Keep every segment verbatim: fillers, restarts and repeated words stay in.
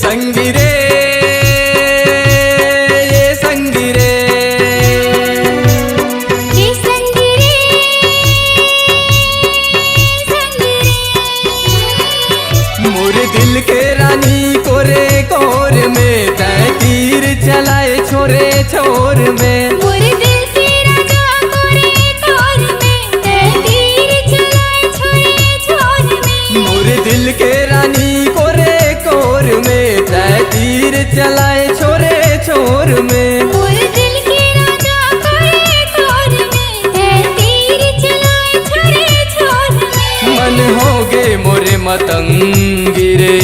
संगी रे, ए संगी रे। ए संगी रे, संगी रे। मोर दिल के रानी कोरे कोर में, तैं तीर चलाए छोरे छोर में। मोर दिल के राजा कोरे कोर में, तैं तीर चलाए छोरे छोर में। मोर दिल के रानी कोरे कोर में, तैं तीर चलाए छोरे छोर में। मोर दिल के राजा कोरे कोर में, तैं तीर चलाए छोरे छोर में। मन होगे मोरे मतंगी रे।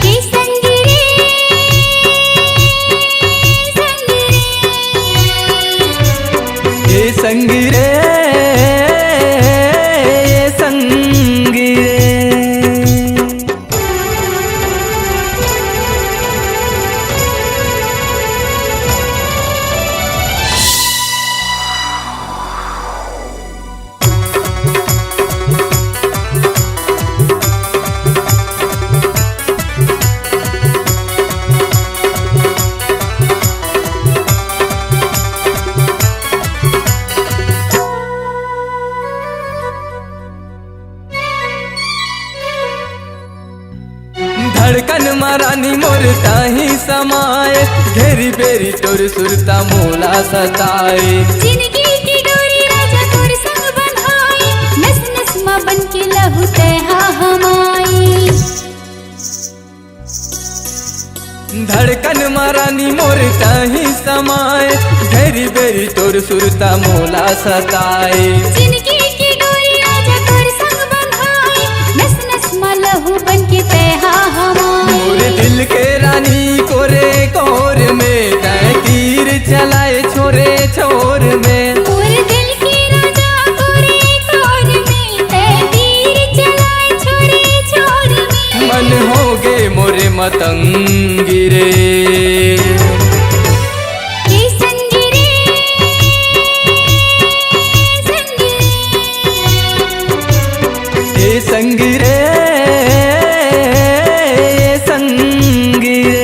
ए संगी रे, संगी रे। ए संगी रे, ए संगी रे। धड़कन म रानी मोर ताही समाए, घेरी बेरी तोर सुरता मोला सताए। जिनगी के डोरी राजा तोर संग बंधाए, नस नस म बन के लहू तैहा हमाए। धड़कन म रानी मोर ताही समाए, घेरी बेरी तोर सुरता मोला सताए। जिनगी के डोरी राजा तोर संग बंधाए, नस नस म लहू बन के तैहा हमाए। मोर दिल के रानी कोरे कोर में, तैं तीर चलाए छोरे छोर में। मोर दिल के राजा कोरे कोर में, तैं तीर चलाए छोरे छोर में। मन होगे मोरे मतंगी रे। ए संगी रे, संगी रे। ए संगी रे, ए संगी रे।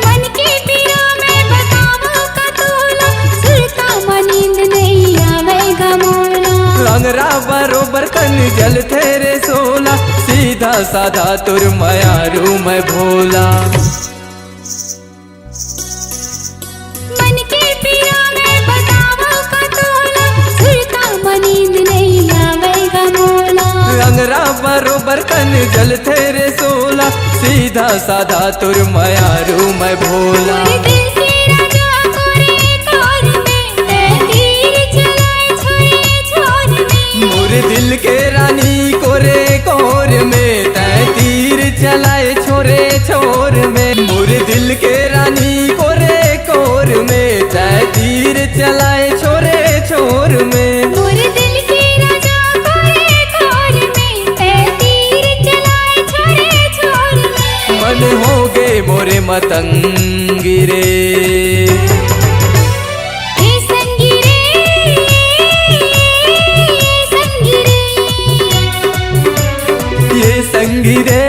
मन के पीरा मैं बतावं का तोला, सुरता म नींद नइ आवय गा मोला। लंगरा बरोबर तन जलथे रे सोला, सीधा साधा तोर मयारू मैं भोला। मन के पीरा मैं बतावं का तोला, सुरता म नींद नइ आवय गा मोला। लंगरा बरोबर तन जलथे रे सोला, सीधा साधा तोर मयारू मैं भोला। मोर दिल के राजा कोरे कोर में, तैं तीर चलाए छोरे छोर में। मोर दिल के रानी कोरे कोर में, तैं तीर चलाए छोरे छोर में। मोर दिल के रानी कोरे कोर में, तैं तीर चलाए छोरे छोर में। मोर दिल के राजा कोरे कोर में, तैं तीर चलाए छोरे छोर में। मन होगे मोरे मतंगी रे। ए संगी रे, ए संगी रे। ए संगी रे,